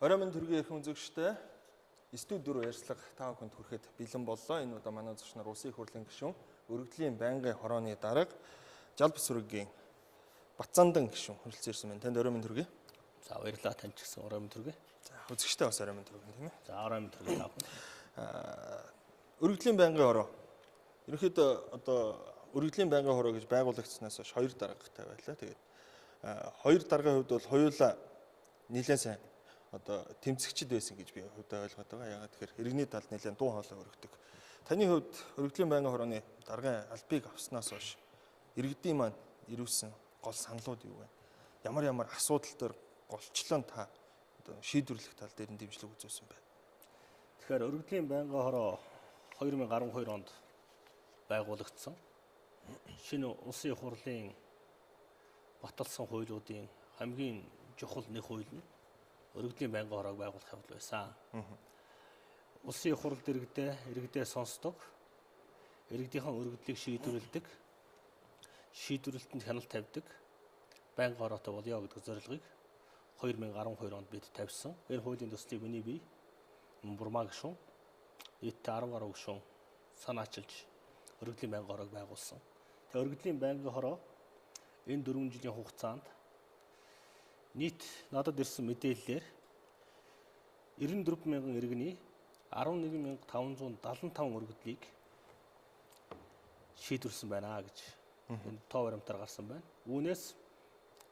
Орой минь төргийн эрхэм үзэгчтэй студ 4 ярьцлага та бүхэнд хүрэхэд бэлэн боллоо. Энэ удаа манай зочноор Улсын их хурлын гишүүн, өргөдлийн байнгын хорооны дарга Жалб сүргийн Батцандан гишүүн хүрэлцэн ирсэн байна. Танд орой минь төргий. За баярлалаа, танд ч гэсэн орой минь төргий. За үзэгчтэй бас орой минь төргий, тийм ээ. За орой минь төргий та бүхэн. Өргөдлийн байнгын хороо. Ерөнхийдөө одоо өргөдлийн байнгын хороо гэж байгуулагдсанаас хойш хоёр даргатай байлаа. Тэгээд хоёр даргын хувьд бол хоёулаа нэлээд сайн одоо тэмцэгчд байсан гэж би хувьдаа ойлгоод байгаа. Ягаад тэгэхээр иргэний талд нэлээд дуу хоолой өргөдөг. Таны хувьд өргөдлийн байнгын хорооны даргын албыг авснаас хойш иргэдийн маань ирүүлсэн гол саналууд юу вэ? Ямар ямар асуудал дээр голчлон та одоо шийдвэрлэх тал дээр нь дэмжлэг үзүүлсэн байна? Тэгэхээр өргөдлийн байнгын хороо 2012 онд байгуулагдсан. Шинэ улсын хурлын баталсан хуулиудын хамгийн чухал нэг хууль нь өргөдлийн байнгын хороог байгуулах явдал байсан. Улсын хурлд иргэдээ сонсдог, иргэдийнхээ өргөдлийг шийдвэрлэдэг, шийдвэрлэлтэнд хяналт тавьдаг байнгын хороотой болёо гэдэг зорилгыг 2012 онд бид тавьсан. Энэ хуулийн төслийг миний бие Бурмаа гишүүн, нийтдээ 10 гаруй гишүүн санаачилж өргөдлийн байнгын хороог байгуулсан. Тэгээ өргөдлийн байнгын хороо энэ 4 жилийн хугацаанд нийт надад ирсэн мэдээллээр 94 мянган иргэний 11,575 өргөдлийг шийдвэрлсэн байна гэж энэ тоо баримтаар гарсан байна. Үүнээс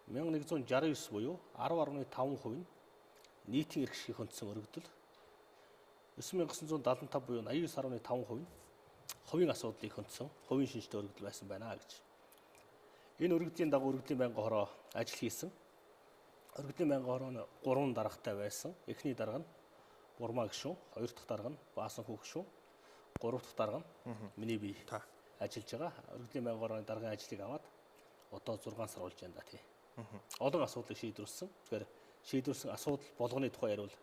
1169 буюу 10.5% нь нийтийн эрх ашигыг хөндсөн өргөдөл, 9975 буюу 89.5% нь хувийн асуудлыг хөндсөн хувийн шинжтэй өргөдөл байсан байна гэж. Энэ өргөдлийн дагуу өргөдлийн байнгын хороо ажил хийсэн. Өргөдлийн байнгын хороо нь 3 даргатай байсан. Эхний дарга нь Бурмаа гишүүн, хоёр дахь дарга нь Баасан хүү гишүүн, гурав дахь дарга нь миний бие ажиллаж байгаа. Өргөдлийн байнгын хорооны даргын ажлыг аваад одоо 6 сар болж байна да тий. Олон асуудлыг шийдвэрлсэн. Тэгэхээр шийдвэрлсэн асуудал болгоны тухай яриул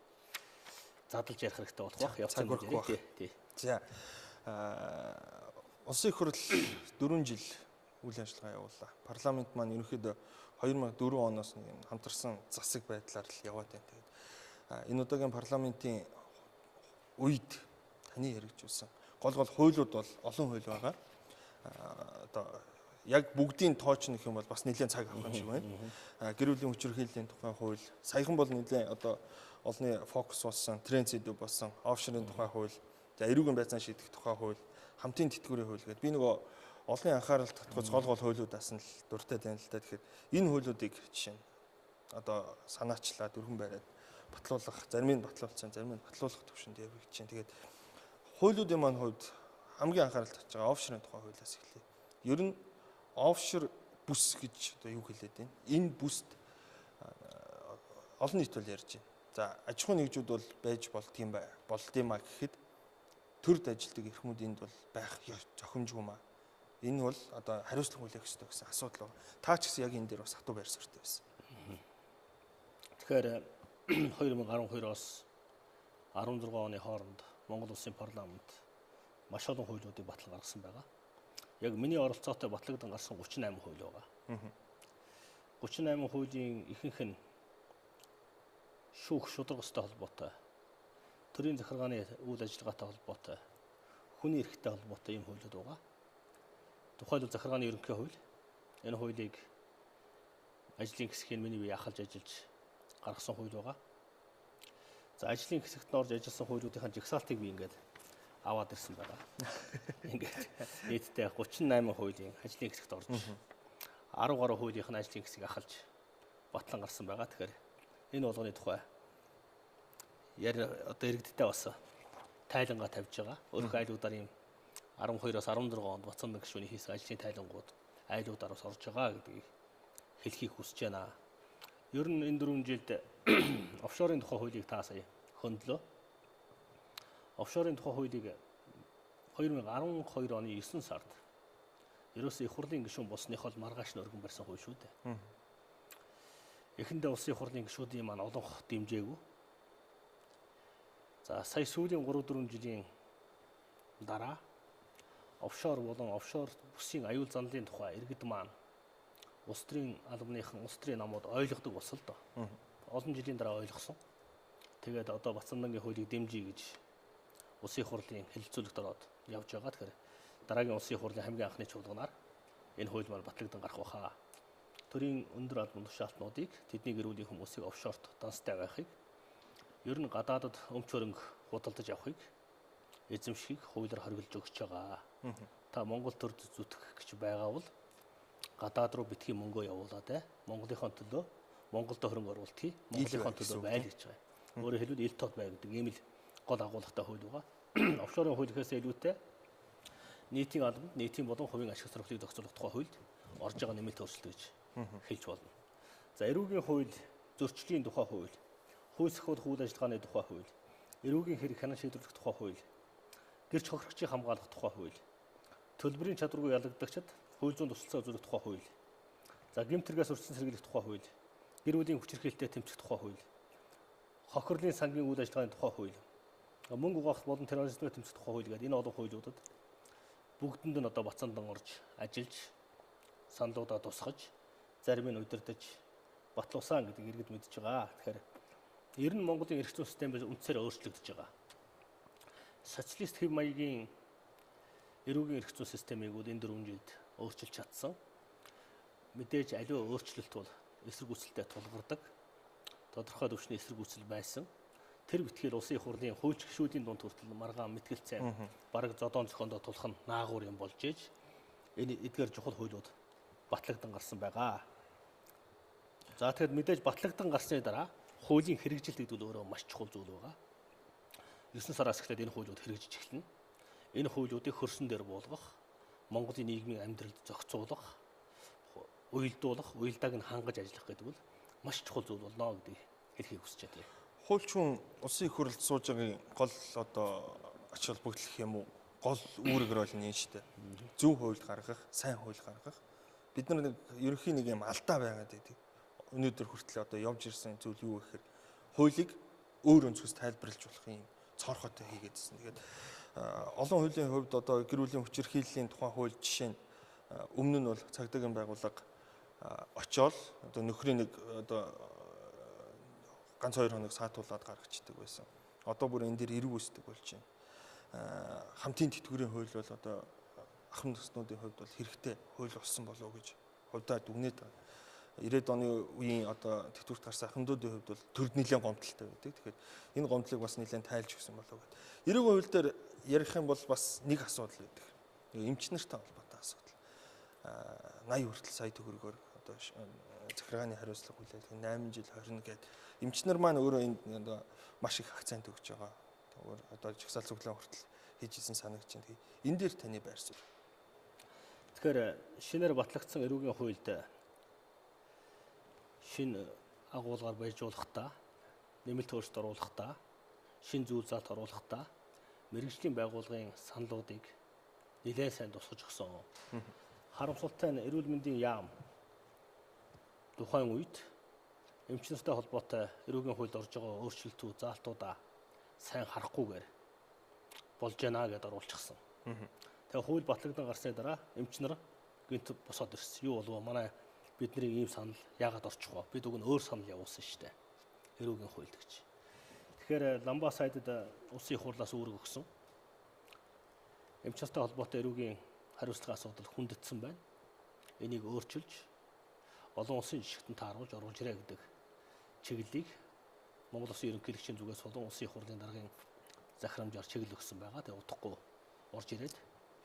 задлж ярих хэрэгтэй болох байх. Явцсан тий. Тий. За Улсын их хурл 4 жил үйл ажиллагаа явууллаа. Парламент маань ерөнхийдөө 2004 оноос нэг юм хамтарсан засаг байдлаар л яваад байна. Тэгээд энэ удаагийн парламентын үед таны хэрэгжүүлсэн гол гол хуулиуд бол олон хууль байгаа. Одоо яг бүгдийн тооч нөх юм бол бас нэлээд цаг авах юм шиг байна. Гэр бүлийн хүчирхийллийн тухай хууль, саяхан бол нэлээд одоо олонний фокус болсон, тренд сэдв болсон, офшорын тухай хууль, за эрүүгийн байцаан шийдэх тухай хууль, хамтын тэтгэврийн хууль гэдэг. Би нөгөө олонний анхаарал татгууц гол гол хуулиудаас нь л дуртай байна л да. Тэгэхээр энэ хуулиудыг жишээ нь одоо санаачлаад өргөн бариад батлуулах, зарим нь батлуулсан, зарим нь батлуулах төвшөнд явагдаж байна. Тэгээд хуулиудын маань хувьд хамгийн анхаарал татж байгаа офшорын тухай хуулиас эхлэе. Ер нь офшор бүс гэж одоо юу хэлээд байна? Энэ бүст олон нийт бол ярьж байна. За аж ахуйн нэгжүүд бол байж болдгийм бай. Болдгийм а гэхэд төрд ажилтдаг эрхмүүд энд бол байх зохимжгүй маа. Энэ бол одоо хариуцлага хүлээх ёстой гэсэн асуудал байна. Та ч гэсэн яг энэ дээр бас хатуу байр суурьтай байсан. Тэгэхээр 2012-оос 16 оны хооронд Монгол Улсын парламент маш олон хуулиудыг батлан гаргасан байгаа. Яг миний оролцоотой батлагдан гарсан 38 хууль байгаа. 38 хуулийн ихэнх нь шүүх шударга ёстой холбоотой, төрийн захиргааны үйл ажиллагаатай холбоотой, хүний эрхтэй холбоотой ийм хуулиуд байгаа. Тухайлбал захиргааны ерөнхий хууль. Энэ хуулийг ажлын хэсгийг миний бие ахалж ажиллаж гаргасан хууль байгаа. За ажлын хэсэгт нь орж ажилласан хуулиудынхаа жагсаалтыг би ингээд аваад ирсэн байгаа. Ингээд нийтдээ 38 хуулийн ажлын хэсэгт орж 10 гаруй хуулийнх нь ажлын хэсгийг ахалж батлан гарсан байгаа. Тэгэхээр энэ болгоны тухай одоо иргэдтэй бас тайлангаа тавьж байгаа. Өөрийнхөө айлуудаар ийм 12-оос 16 онд Батцандан гишүүний хийсэн ажлын тайлангууд айлуудаар бас орж байгаа гэдгийг хэлхийг хүсэж байна. Ер нь энэ 4 жилд офшорын тухай хуулийг та сая хөндлөө. Офшорын тухай хуулийг 2012 оны 9 сард ерөөсөө их хурлын гишүүн болсных бол маргааш нь өргөн барьсан хууль шүү дээ. Эхэндээ улсын их хурлын гишүүдийн маань олонх дэмжээгүй. За сая сүүлийн 3-4 жилийн дараа офшор болон офшор бүсийн аюул занлын тухай иргэд маань улс төрийн албаныхан, улс төрийн намууд ойлгодог болсон л доо. Олон жилийн дараа ойлгосон. Тэгээд одоо Бацандангийн хуулийг дэмжиж гэж Улсын их хурлын хэлэлцүүлэгт ороод явж байгаа. Тэгэхээр дараагийн Улсын их хурлын хамгийн анхны чуулганаар энэ хууль маань батлагдан гарах байхаа. Төрийн өндөр албан тушаалтнуудыг тэдний гэр бүлийн хүмүүсийг офшорт данстай байхыг, ер нь гадаадад өмч хөрөнгө худалдаж авахыг эзэмшихийг хуулиар хориглож өгч байгаа. Та Монгол төрд зүтгэх гэж байгаа бол гадаад руу битгий мөнгөө явуулаад Монголынхон төлөө Монголд хөрөнгө оруулалт хий, Монголынхон төлөө байл гэж байгаа. Өөрөөр хэлбэл ил тод бай гэдэг ийм л гол агуулгатай хууль байгаа. Офшорын хууль гэхээс илүүтэй нийтийн албанд нийтийн болон хувийн ашиг сонирхлыг зохицуулах тухай хуульд орж байгаа нэмэлт өөрчлөлт гэж хэлж болно. За, эрүүгийн хууль, зөрчлийн тухай хууль, хууль сахиулах үйл ажиллагааны тухай хууль, эрүүгийн хэрэг хянан шийдвэрлэх тухай хууль, гэрч хохирогчийг хамгаалах тухай хууль, төлбөрийн чадваргүй ялагдагчид хууль зүйн тусалцаа үзүүлэх тухай хууль, за гэмт хэрэгээс өртсөн сэргийлэх тухай хууль, гэр бүлийн хүчирхийлэлтэй тэмцэх тухай хууль, хохирлын сангийн үйл ажиллагааны тухай хууль, мөнгө угаах болон терроризмыг тэмцэх тухай хууль гэдэг энэ олон хуулиудад бүгдэнд нь одоо Бацандан орж ажиллаж, саналуудаа тусгаж, зарим нь удирдах батлуулсан гэдэг иргэд мэдж байгаа. Тэгэхээр ер нь Монголын эрх зүйн систем үндсээр өөрчлөгдөж байгаа. Социалист хэв маягийн эрүүгийн эрх зүйн системийг бол энэ 4 жилд өөрчилж чадсан. Мэдээж аливаа өөрчлөлт бол эсэргүүцэлтэй тулгардаг. Тодорхой түвшний эсэргүүцэл байсан. Тэр битгээр Улсын их хурлын хуульч гишүүдийн дунд хүртэл маргаан мэтгэлцээ бараг зодоон зохиондоо тулах нь наагур юм болж ээж энэ эдгээр чухал хуулиуд батлагдан гарсан байгаа. За, тэгэхээр мэдээж батлагдан гарсны дараа хуулийн хэрэгжил гэдэг нь өөрөө маш чухал зүйл байгаа. 9 сараас эхлээд энэ хуулиуд хэрэгжиж эхэлнэ. Энэ хуулиудыг хөрсөн дээр буулгах, Монголын нийгмийн амьдралд зохицуулах, уялдуулах, уялдааг нь хангаж ажиллах гэдэг бол маш чухал зүйл болно гэдгийг хэлхийг хүсэж байна. Хуульчун Улсын их хурлд сууж байгаагийн гол одоо ач холбогдол гэх юм уу, гол үүрэг рол нь энэ шүү дээ. Зөв хууль гаргах, сайн хууль гаргах. Бид нар нэг ерөнхий нэг юм алдаа байгаад байдаг. Өнөөдөр хүртэл одоо явж ирсэн зүйл юу гэхээр хуулийг өөр өнцгөөс тайлбарлаж болох юм цоорхотой хийгээдсэн. Тэгээд олон хуулийн хувьд одоо гэр бүлийн хүчирхийллийн тухай хууль жишээ нь өмнө нь бол цагдаагийн байгууллага очиод одоо нөхрийн нэг одоо ганц 2 хоног саатуулаад гаргацдаг байсан. Одоо бүр энэ дээр эрг үүсдэг болж байна. Хамтын тэтгэврийн хууль бол одоо ахын төснүүдийн хувьд бол хэрэгтэй хууль болсон болов уу гэж хувьдаа дүгнээд байгаа. 90-ад оны үеийн одоо тэтгэврт гарсан ахмадуудын хувьд бол төрд нэлээд гомдолтой байдаг. Тэгэхээр энэ гомдлыг бас нэлээд тайлж өгсөн болов уу гэдэг. Эрүүгийн хууль дээр ярих юм бол бас нэг асуудал байдаг. Эмч нартай холбоотой асуудал. 80 хүртэл сая төгрөгөөр одоо захиргааны хариуцлага хүлээх 8 жил 20 гээд эмч нар маань өөрөө энд одоо маш их акцент өгч байгаа. Одоо жагсаал цуглаан хүртэл хийж исэн санагдаж байна. Энэ дээр таны байр суурь. Тэгэхээр шинээр батлагдсан эрүүгийн хуульд шинэ агуулгаар баяжуулахдаа, нэмэлт өөрчлөлт оруулахдаа, шинэ зүйл заалт оруулахдаа мэргэжлийн байгууллагын саналуудыг нэлээд сайн тусгаж өгсөн. Харамсалтай нь эрүүл мэндийн яам тухайн үед эмч нартай холбоотой эрүүгийн хуульд орж байгаа өөрчлөлтүүд, заалтуудаа сайн харахгүйгээр болж байна гэдээ оруулчихсан. Тэгээ хууль батлагдан гарсны дараа эмч нар гинт босоод ирсэн. Юу болов манай бидний ийм санал яагаад орчих вэ? Бид уг нь өөр санал явуулсан шүү дээ. Эрүүгийн хуульд гэж. Тэгэхээр Ламба сайдад улсын их хурлаас үүрэг өгсөн. Эмч нартай холбоотой эрүүгийн хариуцлагын асуудал хүндэтсэн байна. Энийг өөрчилж олон улсын жишгтэн тааруулж оруулж ирээ гэдэг чиглэлийг Монгол Улсын ерөнхийлөгчийн зүгээс болон Улсын их хурлын даргын захирамжаар чиглэл өгсөн байгаа. Тэгээ удахгүй орж ирээд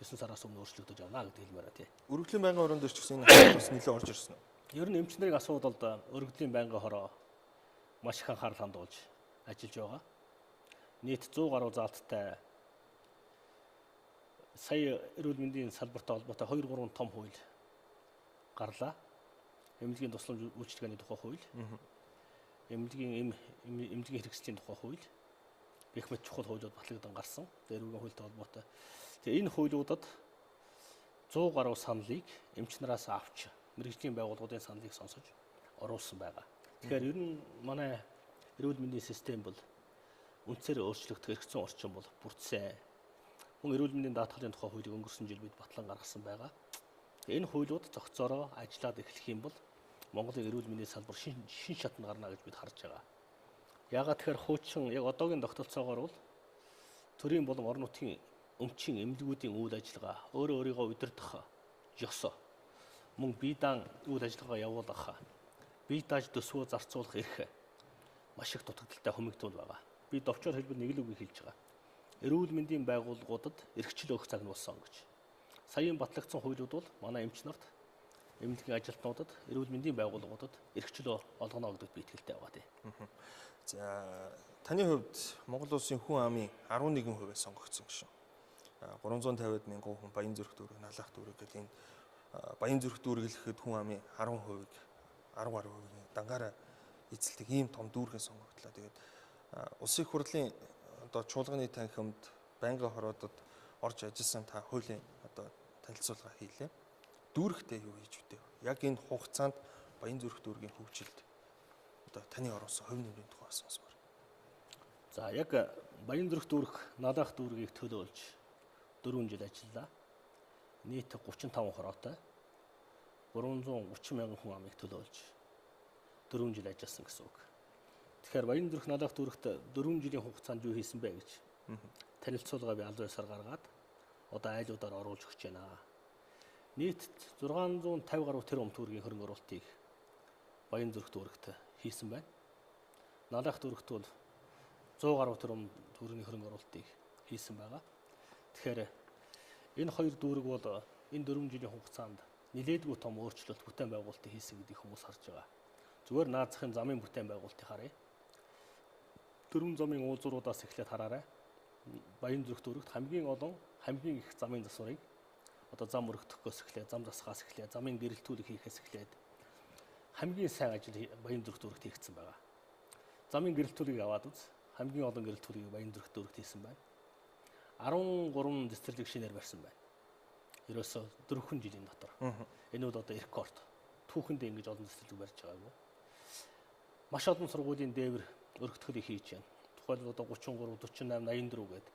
9 сараас өмнө өөрчлөгдөж авна гэдэг хэлмээр тий. Өргөдлийн байнгын хорон дээр ч гэсэн энэ асуудал бас нэлээд орж ирсэн үү? Ер нь эмч нарын асуудалд өргөдлийн байнгын хороо маш их анхаарал хандуулж ажиллаж байгаа. Нийт 100 гаруй заалттай сая эрүүл мэндийн салбартай холбоотой 2-3 том хууль гарлаа. Эмнэлгийн тусламж үйлчилгээний тухай хууль, эмнэлгийн эмнэлгийн хэрэгслийн тухай хууль гэх мэт чухал хуулиуд батлагдан гарсан. Эрүүгийн хуультай холбоотой. Тэгээ энэ хуулиудад 100 гаруй саналыг эмч нараас авч мэргэжлийн байгууллагуудын саналыг сонсож оруулсан байгаа. Тэгэхээр ер нь манай эрүүл мэндийн систем бол үндсээр өөрчлөгдөх эрх зүйн орчин бол бүрдсэн. Мөн эрүүл мэндийн даатгалын тухай хуулийг өнгөрсөн жил бид батлан гаргасан байгаа. Энэ хуулиуд зохицоороо ажиллаад эхлэх юм бол Монголын эрүүл мэндийн салбар шин шатнд гарна гэж бид харж байгаа. Яагаад тэгэхээр хуучин яг одоогийн тогтолцоогоор бол төрийн болон орон нутгийн өмчийн эмнэлгүүдийн үйл ажиллагаа, өөрөө өөрийгөө удирдах ёс, мөн бие даан үйл ажиллагаа явуулах, бие дааж төсвөө зарцуулах эрх маш их дутагдaltaй хумигдвал байгаа. Би товчоор хэлбэл нэг л үгийг хэлж байгаа. Эрүүл мэндийн байгууллагуудад эрхчлөө өгөх цаг нь болсон гэж. Саяын батлагдсан хуулиуд бол манай эмч нарт, эмнэлгийн ажилтнуудад, эрүүл мэндийн байгууллагуудад эрхчлөө олгоно гэдэгт би итгэлтэй байгаа тийм. За, таны хувьд Монгол улсын хүн амын 11% сонгогдсон гişүн. 350 мянган хүн Баянзүрх дүүрэг, Налаах дүүрэг гэдэг энэ Баянзүрх дүүрэг гэхэд хүн амын 10%-ийг 10 гаруй хувийг дангаараа эзэлдэг ийм том дүүргэн сонгогдлоо. Тэгээд улсын их хурлын одоо чуулганы танхимд байнгын хороодод орж ажилласан та хуулийн одоо танилцуулга хийлээ. Дүүрэгтээ юу хийж үтэй? Яг энэ хугацаанд Баянзүрх дүүргийн хөгжилд одоо таны оруулсан хувь нэмрийн тухай сонсомоор. За, яг Баянзүрх дүүрэг, Налаах дүүргийг төлөөлж 4 жил ажиллалаа. Нийт 35 хороотой 330 мянган хүн амыг төлөөлж 4 жил ажилласан гэсэн үг. Тэгэхээр Баянзүрх, Налаах дүүрэгт 4 жилийн хугацаанд юу хийсэн бэ гэж танилцуулга би албан ёсоор гаргаад одоо айлуудаар оруулж өгч байна. Нийт 650 гаруй тэрбум төгрөгийн хөрөнгө оруулалтыг Баянзүрх дүүрэгт хийсэн байна. Налаах дүүрэгт бол 100 гаруй тэрбум төгрөгийн хөрөнгө оруулалтыг хийсэн байгаа. Тэгэхээр энэ хоёр дүүрэг бол энэ 4 жилийн хугацаанд нэлээдгүй том өөрчлөлт, бүтээн байгуулалтыг хийсэн гэдгийг хүмүүс харж байгаа. Зүгээр наад захын замын бүтээн байгуулалтыг харъя. Дөрвөн замын уулзруудаас эхлээд хараарай. Баянзүрх дүүрэгт хамгийн олон, хамгийн их замын засварыг одоо зам өргөдөхөөс эхлээд, зам засахаас эхлээд, замын гэрэлтүүлэг хийхээс эхлээд хамгийн сайн ажил Баянзүрх дүүрэгт хийгдсэн байгаа. Замын гэрэлтүүлгийг аваад үз. Хамгийн олон гэрэлтүүлгийг Баянзүрх дүүрэгт хийсэн байна. 13 цэцэрлэг шинээр барьсан байна. Ерөөсөө 4 жилийн дотор. Энэ бол одоо рекорд. Түүхэндээ ингэж олон цэцэрлэг барьж байгаагүй. Маш олон сургуулийн дээвэр өргөтгөлийг хийж байна. Тухайлбал одоо 33, 48, 84 гээд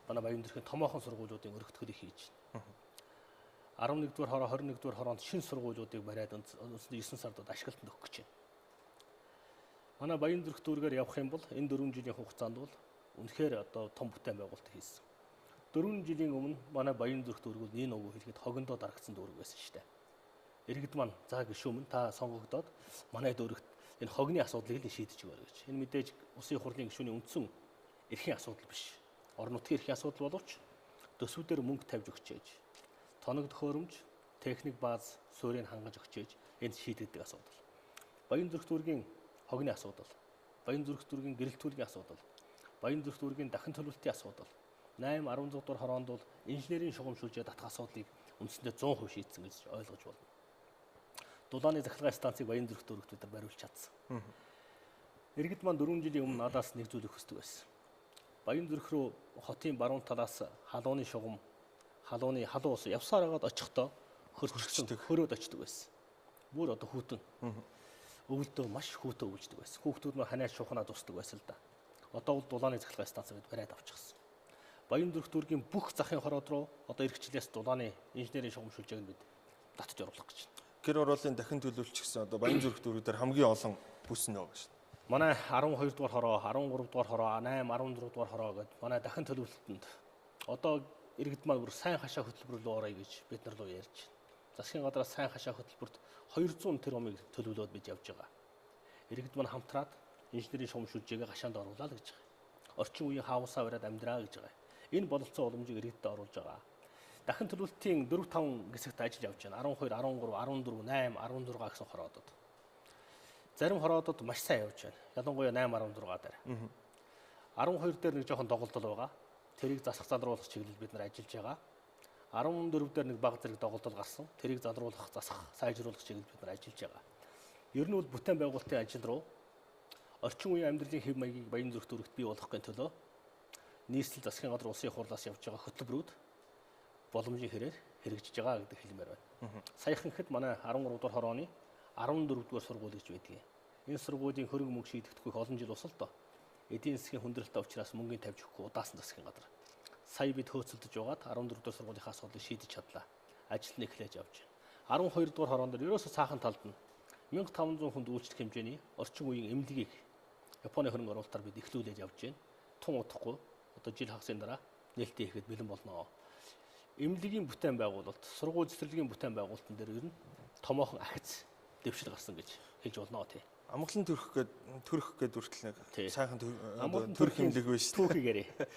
манай Баянзүрхийн томоохон сургуулиудын өргөтгөлийг хийж байна. 11-р хороо, 21-р хороонд шинэ сургуулиудыг бариад үндсэндээ 9 сард ашиглалтанд өгөх гэж байна. Манай Баянзүрх дүүргээр явах юм бол энэ 4 жилийн хугацаанд бол үнэхээр одоо том бүтээн байгуулалт хийсэн. 4 жилийн өмнө манай Баянзүрх дүүрэг бол нэг нүгөө хэлэхэд хогондоо дарагдсан дүүрэг байсан шүү дээ. Иргэд маань за гişүүмэн та сонгогдоод манай дүүрэгт энэ хогны асуудлыг л шийдэж өгөөрэй гэж. Энэ мэдээж улсын хурлын гишүүний үндсэн эрхийн асуудал биш. Орон нутгийн эрхийн асуудал боловч төсвүүдээр мөнгө тавьж өгчээж, тоног төхөөрөмж, техник бааз суурийг хангаж өгчээж энд шийдэгдэг асуудал. Баянзүрх дүүргийн хогны асуудал, Баянзүрх дүүргийн гэрэлтүүлгийн асуудал, Баянзүрх дүүргийн дахин төлөвлөлтийн асуудал, 8 16 дугаар хороонд бол инженерийн шугам шүлжээ татах асуудлыг үндсэндээ 100% шийдсэн гэж ойлгож байна. Дулааны захилгаан станцыг Баянзүрх дүүрэгт бид нар бариулж чадсан. Иргэд маань 4 жилийн өмнө надаас нэг зүйлийг хүсдэг байсан. Баянзүрх рүү хотын баруун талаас халууны шугам, халууны халуун ус явсаар агаад очихдоо хөрчсөн, хөрөөд очдөг байсан. Бүр одоо хүүтэн. Өвөлдөө маш хүүтэн өвлждөг байсан. Хүүхдүүд маань ханаа шуухнаа дусдаг байсан л да. Одоо бол дулааны захилгаан станцыг бид бариад авчихсан. Баянзүрх дүүргийн бүх захын хороод руу одоо эх жилээс дулааны инженерийн шугам шүлжээг нь бид татж оруулах гэж байна. Гэр хорооллын дахин төлөвлөж гэсэн одоо Баянзүрх дүүрэг дээр хамгийн олон бүс нь байгаа шүү дээ. Манай 12 дугаар хороо, 13 дугаар хороо, 8, 16 дугаар хороо гэдээ манай дахин төлөвлөлтөнд одоо иргэд маань бүр сайн хашаа хөтөлбөр рүү орё гэж бид нар руу ярьж байна. Засгийн газраас сайн хашаа хөтөлбөрт 200 тэрбумыг төлөвлөөд бид явж байгаа. Иргэд маань хамтраад инженерийн шугам шүлжээгээ гашаанд оруулаа л гэж байгаа. Орчин үеийн хаусаа бариад амьдраа гэж байгаа. Энэ бололцоо боломжийг иргэдэд оруулж байгаа. Дахин төлөвлөлтийн 4 5 хэсэгт ажил явж байна. 12, 13, 14, 8, 16 гэсэн хороодод. Зарим хороодод маш сайн явж байна. Ялангуяа 8, 16 дээр. 12 дээр нэг жоохон доголдол байгаа. Тэрийг засах залруулах чиглэл бид нар ажиллаж байгаа. 14 дээр нэг баг зэрэг доголдол гарсан. Тэрийг залруулах, засах, сайжруулах чиглэл бид нар ажиллаж байгаа. Ер нь бол бүтээн байгуулалтын ажил руу орчин үеийн амьдралын хэв маягийг Баянзүрх дүүрэгт бий болгохын төлөө нийслэл засгийн газар улсын хурлаас явж байгаа хөтөлбөрүүд боломжийн хэрээр хэрэгжиж байгаа гэдэг хэлмээр байна. Саяхан хэд манай 13 дугаар хорооны 14 дугаар сургууль гэж байдгийг. Энэ сургуулийн хөрөнгө мөнгө шийдэгдэхгүй олон жил усал доо. Эдийн засгийн хүндрэлтэй учраас мөнгөний тавьж өгөхгүй удаасан засгийн газар. Сая бид хөөцөлдөж байгаад 14 дугаар сургуулийнхаа асуудлыг шийдэж чадлаа. Ажил нь эхлэж явж байна. 12 дугаар хороон дээр ерөөсөө цаахан талд нь 1500 хүнд үйлчлэх хэмжээний орчин үеийн эмнэлгийг Японы хөрөнгө оруулалтаар бид эхлүүлээд явж байна. Тун удахгүй одоо жил хагасын дараа нээлттэй хийхэд бэлэн болно. Эмнэлгийн бүтээн байгуулалт, сургууль цэцэрлэгийн бүтээн байгуулалтын дээр ер нь томоохон ахиц дэвшил гарсан гэж хэлж болно тий. Амгалан төрөх гээд хүртэл нэг сайхан төрөх эмнэлэг байна шүү. Түүхийг ярив.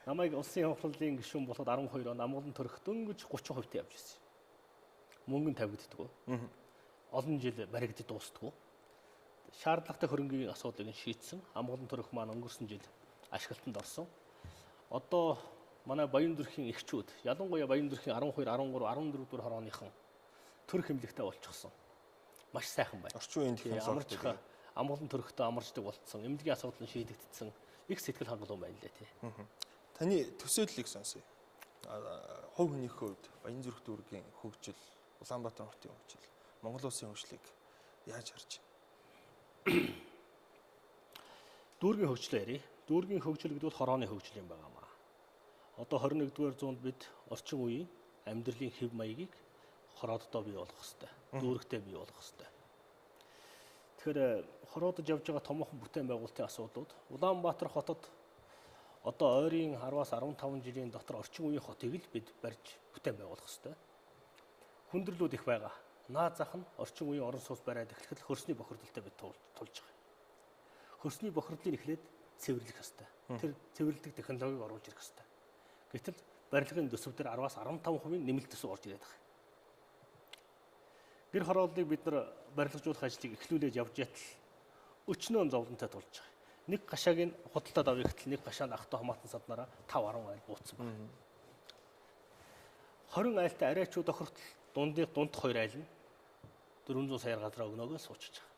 Намайг улсын хурлын гишүүн болоход 12 онд амгалан төрөх дөнгөж 30% явж ирсэн. Мөнгө нь тавигддаг. Олон жил баригдаж дуустдаг. Шаардлагатай хөрөнгийн асуудлыг нь шийдсэн. Амгалан төрөх маань өнгөрсөн жил ашиглалтанд орсон. Одоо манай Баян зүрхийн эгчүүд, ялангуяа Баян зүрхийн 12, 13, 14 дугаар хорооныхон төрөх эмнэлэгтэй болчихсон. Маш сайхан байна. Орчин үеийн технологи амгалан төрөхтөө амарчдаг болцсон. Эмнэлгийн асуудал нь шийдэгдсэн. Их сэтгэл хангалуун байна лээ тий. Таны төсөөллийг сонсъё. Хувь хүнийхээ хувьд Баян зүрх дүүргийн хөгжил, Улаанбаатар хотын хөгжил, Монгол улсын хөгжлийг яаж харж байна? Дүүргийн хөгжлөө ярив. Дүүргийн хөгжил гэдэг бол хорооны хөгжил юм байна маа. Одоо 21-р зуунд бид орчин үеийн амьдралын хэв маягийг хорооддоо бий болгох хэрэгтэй. Дүүрэгтээ бий болгох хэрэгтэй. Тэгэхээр хороодож явж байгаа томоохон бүтээн байгуулалтын асуудлууд Улаанбаатар хотод одоо ойрын 10-аас 15 жилийн дотор орчин үеийн хотыг л бид барьж бүтээн байгуулах хэрэгтэй. Хүндрэлүүд их байгаа. Наад зах нь орчин үеийн орон сууц бариад эхлэхэд хөрсний бохирдолтой бид тулж байгаа. Хөрсний бохирдлыг эхлээд цэвэрлэх ёстой. Тэр цэвэрлдэг технологиг оруулж ирэх ёстой. Гэтэл барилгын төсөв дээр 10-аас 15% нэмэлт төсөв орж ирээд байгаа. Гэр хорооллыг бид нар барилгажуулах ажлыг эхлүүлээд явж ятал өчнөө зовлонтой тулж байгаа. Нэг гашааг нь худалдаад авъя гэтэл нэг гашаанд ахтай хамаатан саднараа 5 10 айл бууцсан байна. 20 айлтай арайчууд охиртол дундх 2 айл нь 400 саяар газраа өгнөөгөө суучж байгаа.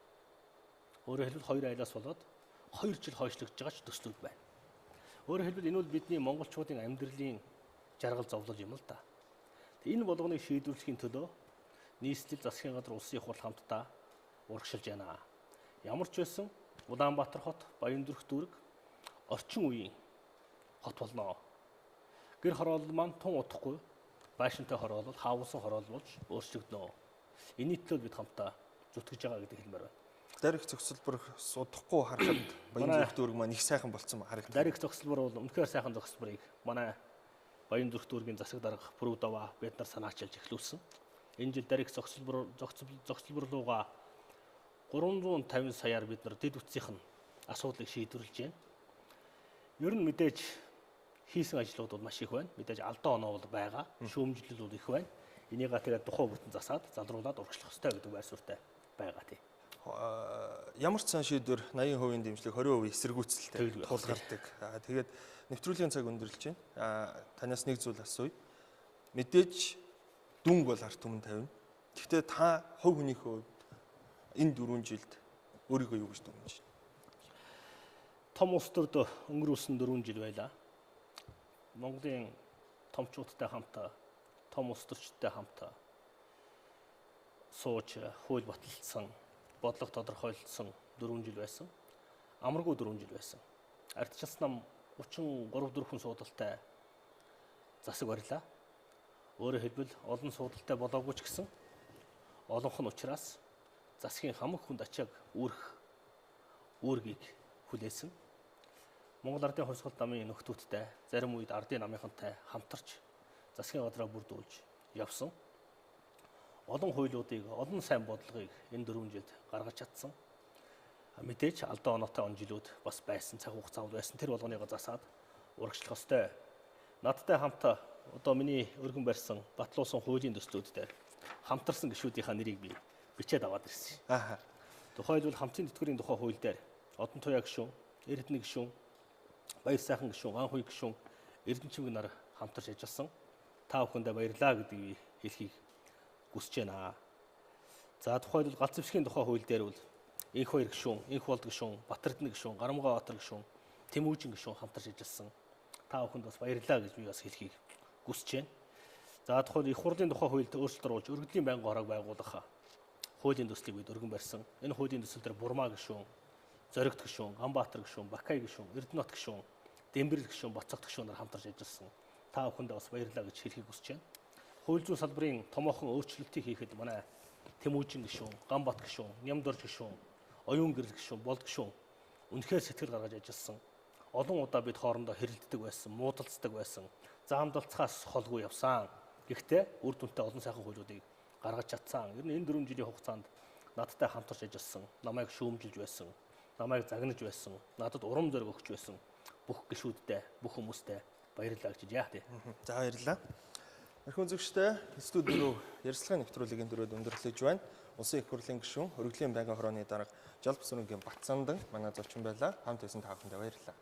Өөрөөр хэлбэл 2 айлаас болоод 2 жил хойшлогдож байгаа ч төслүүд байна. Өөрөөр хэлбэл энэ бол бидний монголчуудын амьдралын жаргал зовлон юм л да. Энэ болгоныг шийдвэрлэхийн төлөө нийслэл засгийн газар улсын их хурл хамтдаа урагшилж байна. Ямар ч байсан Улаанбаатар хот, Баян зүрх дүүрэг орчин үеийн хот болно. Гэр хороолол маань тун удахгүй байшинтай хороолол, хаавуулсан хороолол болж өөрчлөгдөнө. Энэний төлөө бид хамтдаа зүтгэж байгаа гэдэг хэлмээр байна. Дарих зохицолбор удахгүй харахад Баян зүрх дүүрэг маань их сайхан болцсон харагдав. Дарих зохицолбор бол үнэхээр сайхан зохицолборыг манай Баян зүрх дүүргийн засаг дарга Пүрүдава бид нар санаачилж эхлүүлсэн. Энэ жил дарих зохицолбор руугаа 350 саяар бид нар дэд үтсийнх нь асуудлыг шийдвэрлэж байна. Ер нь мэдээж хийсэн ажлууд бол маш их байна. Мэдээж алдаа оноо бол байгаа. Шүүмжлэл бол их байна. Энийгээ тэгээд тухайн бүтэн засаад залруулад урагшлах ёстой гэдэг байр суурьтай байгаа тий. Ямар ч сан шийдвэр 80% дэмжлэг 20% эсэргүүцэлтэй тулгардаг. Тэгээд нэвтрүүлгийн цаг өндөрлөж байна. Танаас нэг зүйл асууя. Мэдээж дүнг бол ард түмэн тавина. Гэхдээ та хувь хүнийхээ хувьд энэ 4 жилд өөрийгөө юу гэж дүгнэж байна? Том улс төрд өнгөрүүлсэн 4 жил байлаа. Монголын томчуудтай хамт, том улс төрчдтэй хамт сууж хууль баталсан, бодлого тодорхойлсон 4 жил байсан. Амаргүй 4 жил байсан. Ардчилсан нам 33 4 суудалтай засаг барилаа. Өөрөөр хэлбэл олон суудалтай болоогүй ч гэсэн олонх нь учраас засгийн хамаг хүнд ачааг үүрэх үүргийг хүлээсэн. Монгол Ардын хувьсгал намын нөхдүүдтэй зарим үед ардын намынхантай хамтарч засгийн газраа бүрдүүлж явсан. Олон хуулиудыг, олон сайн бодлогыг энэ 4 жилд гаргаж чадсан. Мэдээж алдаа оноотой он жилүүд бас байсан, цаг хугацаа байсан. Тэр болгоныг засаад урагшлах ёстой. Надтай хамт одоо миний өргөн барьсан батлуулсан хуулийн төслүүд дээр хамтарсан гишүүдийнхаа нэрийг би бичээд аваад ирсэн. Тухайлбал хамтын тэтгэврийн тухай хууль дээр Одон Туяа гишүүн, Эрдэнэ гишүүн, Баяр сайхан гишүүн, Ганхуй гишүүн, Эрдэнэчимэг нар хамтарч ажилласан. Та бүхэндээ баярлалаа гэдгийг хэлхийг хүсэж байна. За тухайлбал галц зэвсгийн тухай хууль дээр бол Инх хоёр гишүүн, Инх болд гишүүн, Батэрдэнэ гишүүн, Гарамгаа Баатар гишүүн, Тэмүүжин гишүүн хамтарч ажилласан. Та бүхэнд бас баярлалаа гэж би бас хэлхийг хүсэж байна. За тухайлбал их хурлын тухай хуульд өөрчлөлт оруулж өргөдлийн байнгын хороог байгуулах хуулийн төслийг бид өргөн барьсан. Энэ хуулийн төсөл дээр Бурмаа гишүүн, Зоригт гишүүн, Ганбаатар гишүүн, Бакай гишүүн, Эрдэнэт гишүүн, Дэмбэрэл гишүүн, Боцогт гишүүн нар хамтарч ажилласан. Та бүхэндээ бас баярлалаа гэж хэлхийг хүсэж байна. Хууль зүйн салбарын томоохон өөрчлөлтийг хийхэд манай Тэмүүжин гишүүн, Ганбат гишүүн, Нямдорж гишүүн, Оюун гэрэл гишүүн, Болд гишүүн Үнэхээр сэтгэл гаргаж ажилласан. Олон удаа бид хоорондоо хэрэлддэг байсан, муудалцдаг байсан. Заамдалцахаас холгүй явсан. Гэхдээ үр дүнтэй олон сайхан хуулиудыг гаргаж чадсан. Ер нь энэ 4 жилийн хугацаанд надтай хамтарч ажилласан, намайг шүүмжилж байсан, намайг загнаж байсан, надад урам зориг өгч байсан бүх гишүүдтэй, бүх хүмүүстээ баярлалаа гэж яа тий. За баярлалаа. Эрхэм үзэгчдээ, студи 4 ярилцлагын нэвтрүүлгийн дөрөвд өндөрлөж байна. Улсын их хурлын гишүүн, өргөдлийн байнгын хорооны дарга Жалб Сүрэнгийн Батсандан манай зочин байлаа. Хамт байсан та бүхэндээ баярлалаа.